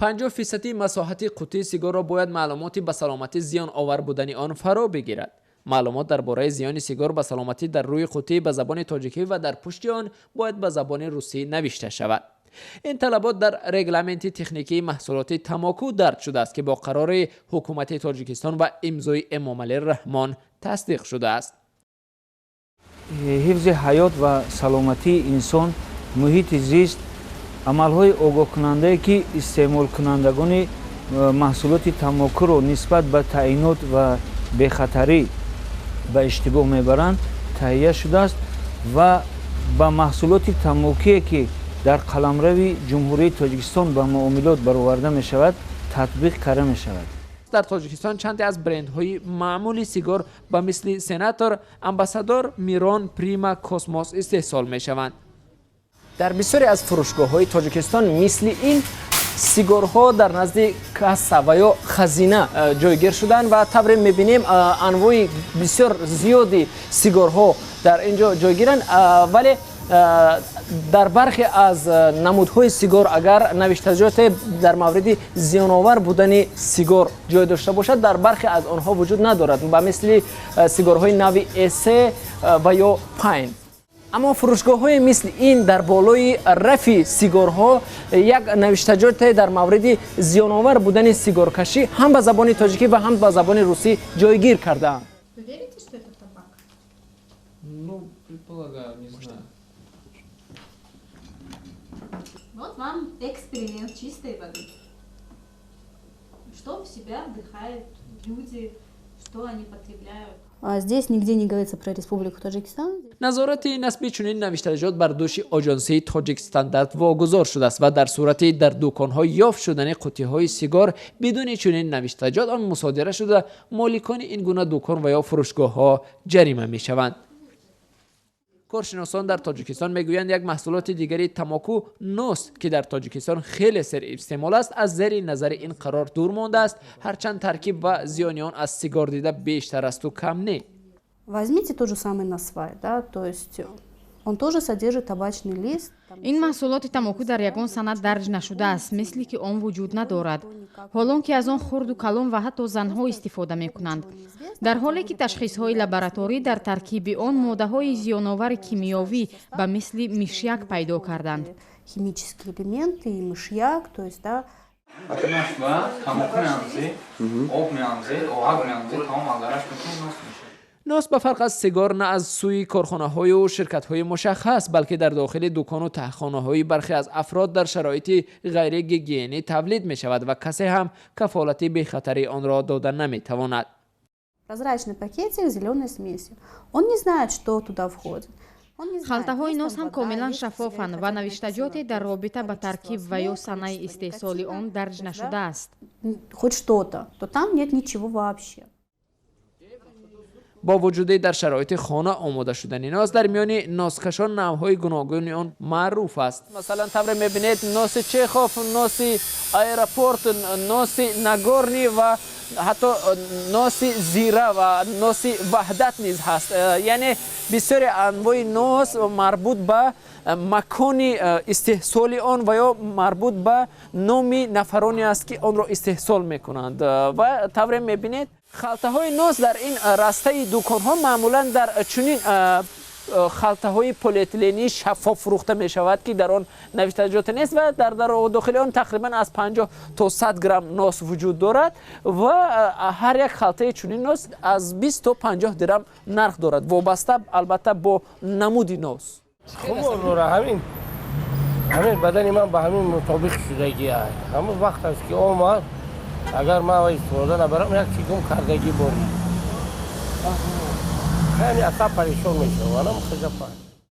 50 фисади масоҳати қуттии сигорро бояд маълумоти ба саломатӣ зиёновар будани он фаро бигирад. Маълумот дар бораи зиёни сигор ба саломатӣ дар рӯи қуттӣ ба забони тоҷикӣ ва дар пушти он бояд ба забони русӣ навишта шавад. Ин талабот дар регламенти техникии маҳсулоти тамоку дарҷ шудааст, ки бо қарори ҳукумати Тоҷикистон ва имзои Эмомалӣ Раҳмон тасдиқ шудааст. Ҳифзи ҳаёт ва саломатии инсон, муҳити зист, амалҳои огоҳкунандае, ки истеъмолкунандагони маҳсулоти тамокуро нисбат ба таъинот ва бехатарӣ ба иштибоҳ мебаранд, таҳия шудааст ва ба маҳсулоти тамокие, ки дар қаламрави Ҷумҳурии Тоҷикистон ба муомилот бароварда мешавад, татбиқ карда мешавад. Дар Тоҷикистон чанде аз брендҳои маъмули сигор ба мисли Сенатор, Амбассадор, Мирон, Прима, Космос истеҳсол мешаванд. Дар бисёре аз фурӯшгоҳҳои Тоҷикистон мисли ин сигорҳо дар назди касса ва ё хазина ҷойгир шуданд ва тавре мебинем, анвои бисёр зиёди сигорҳо дар ин ҷо ҷойгиранд, вале дар бархе аз намудҳои сигор агар навиштаҷоте дар мавриди зиёновар будани сигор ҷой дошта бошад, дар бархе аз онҳо вуҷуд надорад, ба мисли сигорҳои нави Эсе ва ё Пайн. Аммо фурӯшгоҳҳои мисли ин дар болои рафи сигорҳо як навиштаҷоте дар мавриди зиёновар будани сигоркашӣ ҳам ба забони тоҷикӣ ва ҳам ба забони русӣ ҷойгир кардаанд. Вы верите, что это табак? Ну, предполагаю, не знаю. Вот вам эксперимент чистой воды. Что в себя вдыхают люди, что они потребляют? Здесь нигде не говорится про Республику Таджикистан. Назорати насби чунин навиштаҷот бар дӯши оҷонсии Тоҷикстандарт вогузор шудааст ва дар сурати дар дуконҳо ёфт шудани қуттиҳои сигор бидуни чунин навиштаҷот, он мусодира шуда, моликони ин гуна дукон ва ё фурӯшгоҳҳо ҷарима мешаванд. Коршиносон дар Тоҷикистон мегӯянд, як маҳсулоти дигари тамоку, нос, ки дар Тоҷикистон хеле серистеъмол аст, аз зери назари ин қарор дур мондааст, ҳарчанд таркиб ва зиёни он аз сигор дида бештар асту кам не. Возьмите тот же самый насвай, да, то есть он тоже содержит табачный лист. Ин маҳсулоти тамоку дар ягон санад дарҷ нашудааст, мисле ки он вуҷуд надорад, ҳолон ки аз он хурду калон ва ҳатто занҳо истифода мекунанд, дар ҳоле ки ташхисҳои лабораторӣ дар таркиби он моддаҳои зиёновари кимиёвӣ ба мисли мишяк пайдо карданд. Химические элементы и мышьяк, то есть, да. Тамоку меамзӣ, об меамзӣ, оҳак меамзӣ, тамом алдараш мекунӣ, нос мешавад. Нос ба фарқ аз сигор на аз сӯи корхонаҳою ширкатҳои мушаххас, балки дар дохили дукону таҳхонаҳои бархе аз афрод дар шароити ғайригигиенӣ тавлид мешавад ва касе ҳам кафолати бехатарии онро дода наметавонад. Прозрачный пакетик с зеленой смесью. Он не знает, что туда входит. Халтаҳои нос ҳам комилан шаффофанд ва навиштаҷоте дар робита ба таркиб ва ё санаи истеҳсоли он дарҷ нашудааст. Хоть что-то, то там нет ничего вообще. Бо вуҷуди дар шароити хона омода шудани нос, дар миёни носкашон навъҳои гуногуни он маъруф аст. Масалан, тавре мебинед, носи Чехов, носи Аэропорт, носи Нагорный ва ҳатто носи Зира ва носи Ваҳдат низ ҳаст. Яъне бисёре анвои нос марбут ба макони истеҳсоли он ва ё марбут ба номи нафароне аст, ки онро истеҳсол мекунанд. Ва тавре мебинед, халтаҳои нос дар ин растаи дуконҳо маъмулан дар чунин халтаҳои полиэтилении шаффоф фурӯхта мешавад, ки дар он навиштаҷоте нест ва дар дохили он тақрибан аз 50 то 100 грамм нос вуҷуд дорад ва ҳар як халтаи чунин нос аз 20 то 50 дирам нарх дорад, вобаста албатта бо намуди нос. Хуб, ҳамин ҳамин бадани ман ба ҳамин мутобиқ шудагӣ. Ҳамон вақт аст, ки омад, агар ман истифода набарам, як чи гум кардагӣ борӣ, хеле асаб парешон мешавам. Анам хиҷапа.